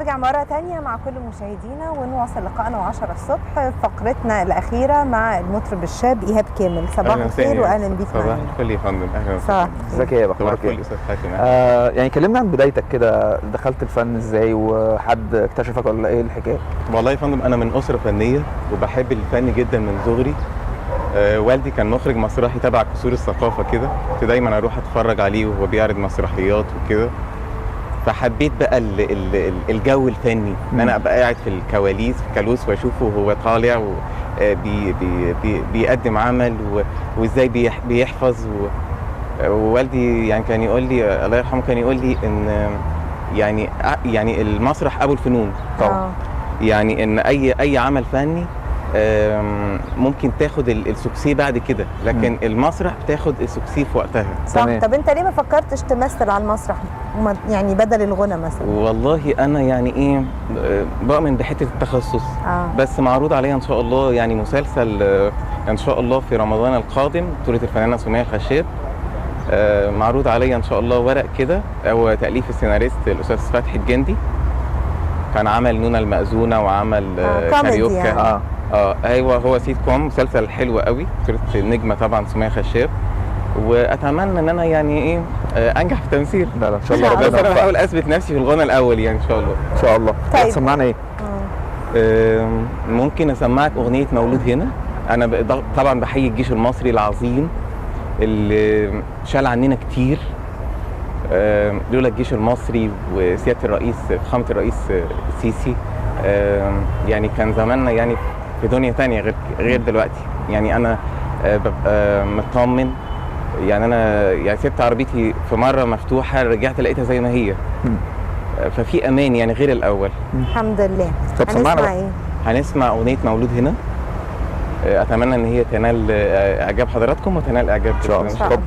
نرجع مرة تانية مع كل مشاهدينا ونواصل لقائنا 10 الصبح فقرتنا الأخيرة مع المطرب الشاب إيهاب كامل. صباح أهلاً الخير وسهلاً. وأهلا بيك صباح معانا. الفل يا فندم، اهلا وسهلا. صباح ازيك يا صباح اخبارك الفل ايه؟ يا استاذ حاتم. يعني كلمنا عن بدايتك كده، دخلت الفن ازاي وحد اكتشفك ولا ايه الحكاية؟ والله يا فندم انا من اسره فنية وبحب الفن جدا من صغري. والدي كان مخرج مسرحي تبع قصور الثقافة كده، كنت دايما اروح اتفرج عليه وهو بيعرض مسرحيات وكده، فحبيت بقى الجو الفني، ان انا ابقى قاعد في الكواليس في الكالوس واشوفه وهو طالع و بي بي بي بيقدم عمل وازاي بيحفظ ووالدي يعني كان يقول لي الله يرحمه، كان يقول لي ان يعني المسرح ابو الفنون طبعا. يعني ان اي عمل فني ممكن تاخد ال succès بعد كده، لكن المسرح بتاخد ال succès في وقتها. صح. تمام. طب انت ليه ما فكرتش تمثل على المسرح يعني بدل الغنى مثلا؟ والله انا يعني ايه، بؤمن بحته التخصص. بس معروض عليا ان شاء الله يعني مسلسل ان شاء الله في رمضان القادم، بطولة الفنانة سمية الخشاب. معروض عليا ان شاء الله ورق كده، هو تاليف السيناريست الاستاذ فتحي الجندي، كان عمل نونا المأذونة وعمل كوميدي كاريوكا. يعني. ايوه، هو سيت كوم، مسلسل حلو قوي، بطولة النجمة طبعا سمية خشاب، واتمنى ان انا يعني ايه انجح في التمثيل. لا لا ان شاء الله بس ربنا انا يوفقك. بحاول اثبت نفسي في الغنى الاول يعني ان شاء الله. ان شاء الله. طيب. تسمعنا ايه؟ ممكن اسمعك اغنية مولود هنا. انا طبعا بحيي الجيش المصري العظيم اللي شال عننا كتير. لولا الجيش المصري وسياده الرئيس فخامة الرئيس السيسي، يعني كان زماننا يعني في دنيا تانية غير دلوقتي. يعني انا ببقى مطمن، يعني انا يعني سبت عربيتي في مرة مفتوحة، رجعت لقيتها زي ما هي. ففي امان يعني غير الاول. الحمد لله. طب سمعنا هنسمع بقى. ايه؟ هنسمع اغنية مولود هنا. اتمنى ان هي تنال اعجاب حضراتكم وتنال اعجاب إن شاء الله. ان شاء الله.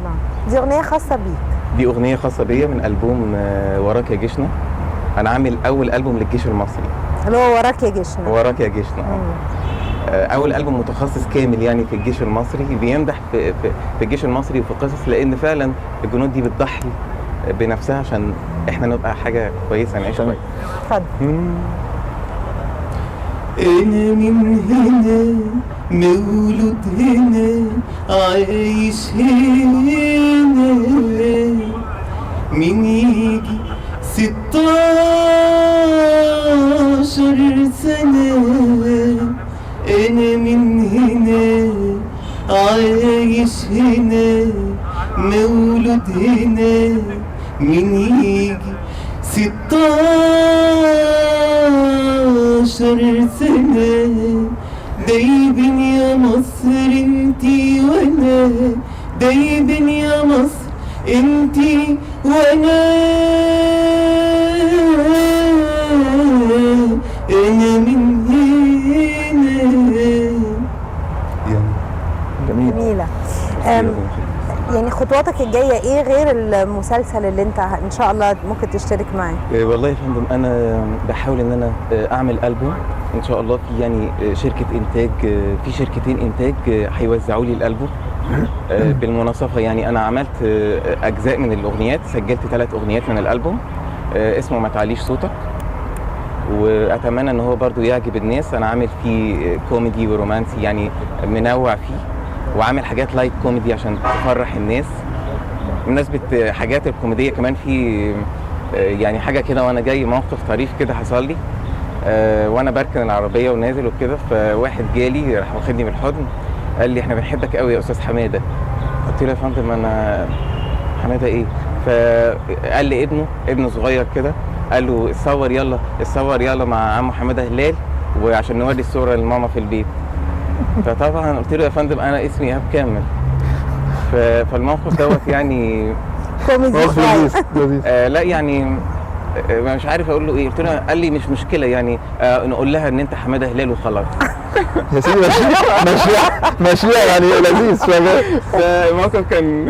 دي اغنية خاصة بيك؟ دي اغنية خاصة بيا من البوم وراك يا جيشنا. انا عامل اول البوم للجيش المصري اللي هو وراك يا جيشنا. وراك يا جيشنا. اول البوم متخصص كامل يعني في الجيش المصري، بيمدح في في الجيش المصري وفي قصص، لان فعلا الجنود دي بتضحي بنفسها عشان احنا نبقى حاجة كويسة نعيش تمام. كويس. اتفضل. أنا من هنا مولود هنا عايش هنا، من يجي 16 سنة. أنا من هنا عايش هنا مولود هنا، من يجي 16 سنة. دايبين يا مصر انتي وانا، دايبين يا مصر انتي وانا. انا من هنا. جميل. جميلة. يعني خطواتك الجاية ايه غير المسلسل اللي انت ان شاء الله ممكن تشترك معاه؟ والله يا فندم انا بحاول ان انا اعمل البوم ان شاء الله، في يعني شركة انتاج، في شركتين انتاج هيوزعوا لي الالبوم. بالمناصفه يعني انا عملت اجزاء من الاغنيات، سجلت 3 اغنيات من الالبوم، اسمه ما تعليش صوتك، واتمنى ان هو برضو يعجب الناس. انا عامل فيه كوميدي ورومانسي، يعني منوع فيه، وعامل حاجات light comedy عشان تفرح الناس. بمناسبة حاجات الكوميدية كمان في يعني حاجة كده، وانا جاي موقف طريف كده حصل لي، وانا بركن العربية ونازل وكده، فواحد جالي راح واخدني بالحضن، قال لي احنا بنحبك قوي يا استاذ حمادة. قلت له يا فندم انا حمادة ايه؟ فقال لي ابنه صغير كده، قال له اتصور يلا، اتصور يلا مع عمو حمادة هلال، وعشان نوري الصورة لماما في البيت. فطبعا قلت له يا فندم انا اسمي ايهاب كامل. فالموقف دوت يعني كوميدي موقف شوية. لذيذ لذيذ. لا يعني مش عارف اقول له ايه. قلت له، قال لي مش مشكلة يعني، نقول لها ان انت حمادة هلال وخلاص. يا سيدي ماشي ماشي يعني لذيذ شغال. فالموقف كان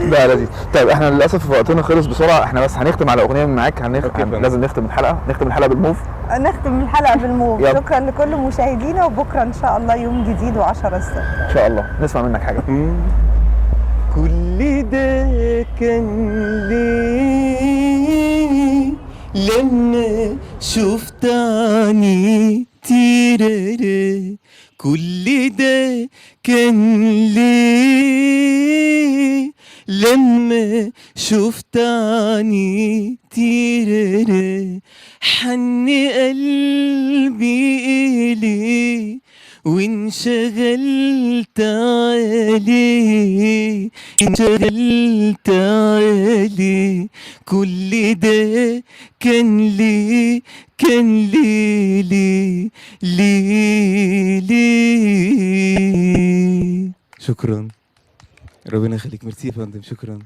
لا لذيذ. طيب احنا للاسف وقتنا خلص بسرعة، احنا بس هنختم على اغنية من معاك. okay فندم. لازم نختم الحلقة، نختم الحلقة بالموف. نختم الحلقة بالموف. يلا. شكرا لكل مشاهدينا، وبكره ان شاء الله يوم جديد و10 الصبح ان شاء الله نسمع منك حاجة. كل ده كان ليه لما شفت عني تيراري، كل ده كان ليه؟ لما شفت عني تيراري، حن قلبي إليه وانشغلت عليه، انشغلت عليه، كل ده كان ليه؟ كان ليه ليه ليه ليه؟ شكرا، ربنا يخليك، ميرسي يا فندم، شكرا.